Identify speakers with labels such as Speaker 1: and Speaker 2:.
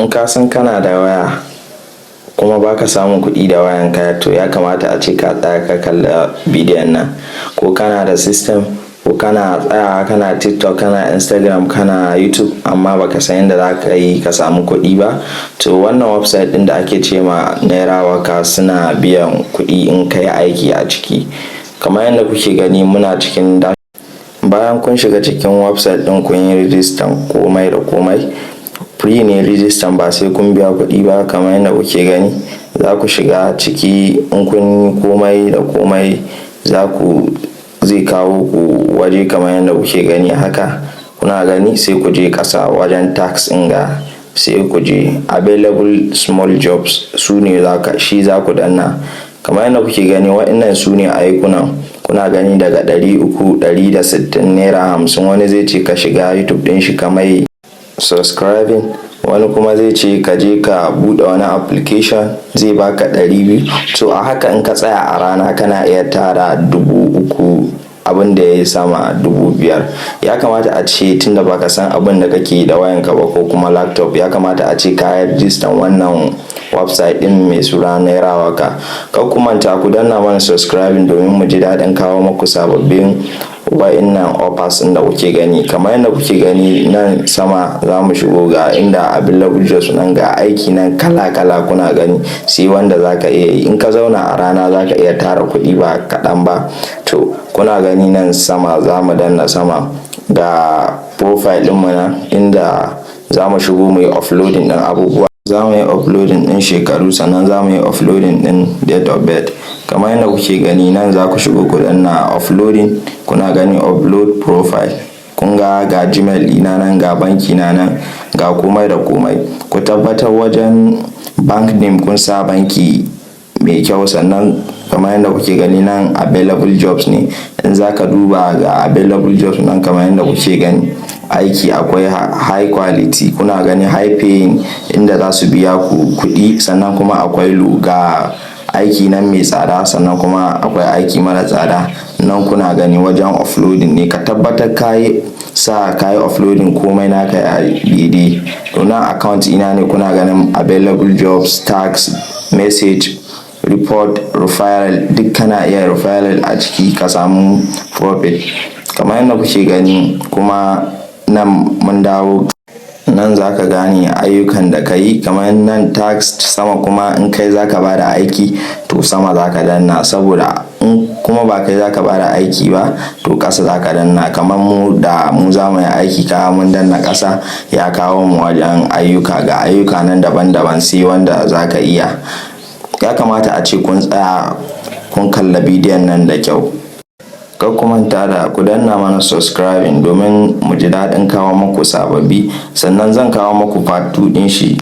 Speaker 1: In ka san kana da waya kuma baka samun kuɗi da wayanka, to ya kamata a ce ka tsaya ka kalla bidiyon nan. Ko kana da system, ko kana tsayawa kana TikTok, kana Instagram, kana YouTube, amma baka san yadda za ka yi ka samu kuɗi ba, to wannan website ɗin da ake ce ma Naira Waka suna biyan kuɗi in ka yi aiki a ciki. Kamar yadda kuke gani, muna cikin. Bayan kun shiga cikin website ɗin, kun yi rijistan komai da komai, free ne rijistan, ba sai kun biya kuɗi ba. Kamar yadda kuke gani, za ku shiga ciki. In kun yi komai da komai, za ku zai kawo ku waje kamar yadda kuke gani haka. Kuna gani, sai ku je ƙasa wajen task ɗin ga, sai ku je available small jobs, su ne shi za ku danna. Kamar yadda kuke gani, waɗannan su ne ayyukan. Kuna gani, daga 300, 160, ₦50. Wani zai ce ka shiga YouTube ɗin shi ka mai subscribing, wani kuma zai ce ka je ka buɗe wani application, zai baka 200. To, a haka in ka tsaya a rana kana iya tara 3000, abin da ya yi sama, 5000. Ya kamata a ce tunda baka san abin da kake da wayanka ba ko kuma laptop, ya kamata a ce ka yi rijistan wannan website din mai suna Naira Waka. Kar ku manta ku danna mana subscribing domin mu ji daɗin kawo muku sababbin wa'innan offers ɗin da kuke gani. Kamar yadda kuke gani, nan sama za mu shigo, ga inda available jobs nan, ga aiki nan kala kala. Kuna gani, sai wanda za ka iya yi. In ka zauna a rana za ka iya tara kuɗi ba kaɗan ba. To, kuna gani, nan sama za mu danna sama, ga profile ɗinmu nan inda za mu shigo mu yi uploading ɗin abubuwa. Za mu yi uploading ɗin shekaru, sannan za mu yi uploading ɗin date of birth. Kamar yadda kuke gani, nan za ku shigo ku danna uploading. Kuna gani, upload profile. Kun ga, ga Gmail ɗina nan, ga banki na nan, ga komai da komai. Ku tabbatar wajen bank name kun sa banki mai kyau. Sannan kamar yadda kuke gani, nan available jobs ne. In za ka duba, ga available jobs nan. Kamar yadda kuke gani, aiki akwai high quality, kuna gani, high paying, inda za su biya ku kuɗi. Sannan kuma akwai ga aiki nan mai tsada, sannan kuma akwai aiki mara tsada nan. Kuna gani, wajen uploading ne. Ka tabbatar ka yi sa ka yi uploading komai naka ya daidai. To, nan account ina ne. Kuna ganin available jobs, task, message, report, referral, duk kana iya referral a ciki ka samu profit. Kamar yadda kuke gani kuma, nan mun dawo, nan za ka gane ayyukan da ka yi, kamar nan task sama. Kuma in kai za ka ba da aiki, to sama za ka danna, saboda in kuma ba kai za ka ba da aiki ba, to ƙasa za ka danna. Kamar mu da mu za mu yi aiki, ka mun danna ƙasa, ya kawo mu wajen ayyuka. Ga ayyuka nan daban-daban, sai wanda za ka iya. Ya kamata a ce kun tsaya kun kalla bidiyon nan da kyau. Kar ku manta da ku danna mana subscribing domin mu ji daɗin kawo muku sababbi. Sannan zan kawo muku part 2 ɗin shi.